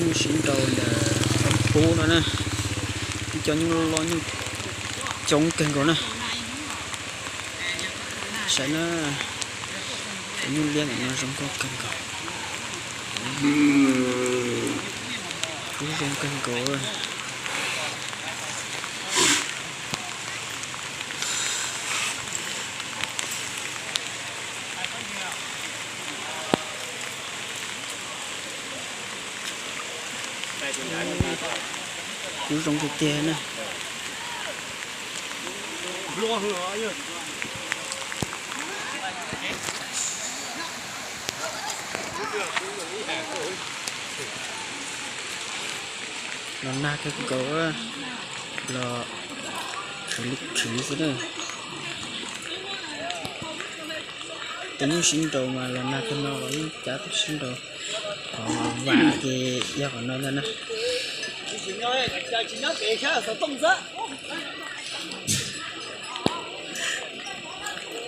Nyuj sib nraus ntawm Pub no na, ib co nyuj loj loj nyuj coob kawg nkaus na. Saib na, cov nyuj liab ntawm no zoo nkauj kawg nkaus. Kub zoo kawg nkaus. Kub zoo tiag tiag na. Los nag kawg nkaus, los khwv li khwv xwb na. Tus nyuj sib nraus mas los nag kawg no los yeej cav tus sib nraus, qhov vam ces yog qhov no ntag na.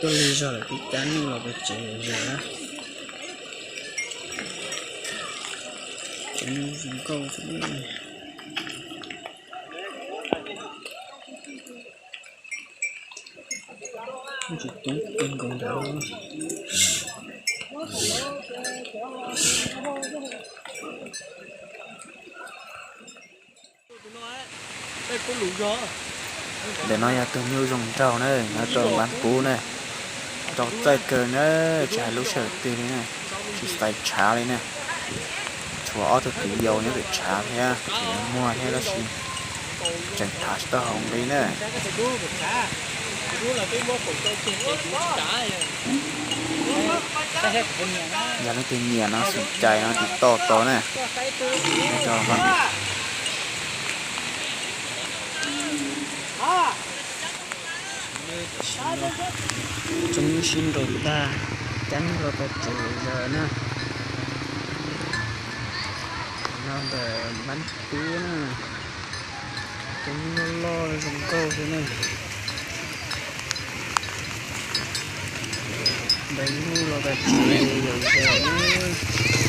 Tuaj lig zog lawm twb cab nyuj los pem tsev zos na. Cov nyuj zoo nkauj xwb. Tsis coob kawg nkaus ntawd. Ntawm no yog tus nyuj zoo nraug na, nyob rau Npab Kub na. Nraug txaij kawg na, tsis hais lub sij hawm twg li na, tsis xaiv tshav li na. Tshuav ob tug kwv yau nyob pem tshav thiab, kwv yau muag thiab tab sis tseem thaiv tsis tau hauv nqi na. Yog leej twg nyiam no xum cai no tiv toj tau na. Cov nyuj sib nraus tag, cab nyuj los pem tsev zos na. No ntawm Npab Kub na, cov nyuj loj loj zoo nkauj xwb na. Npaj nyuj los pem tsev zos na.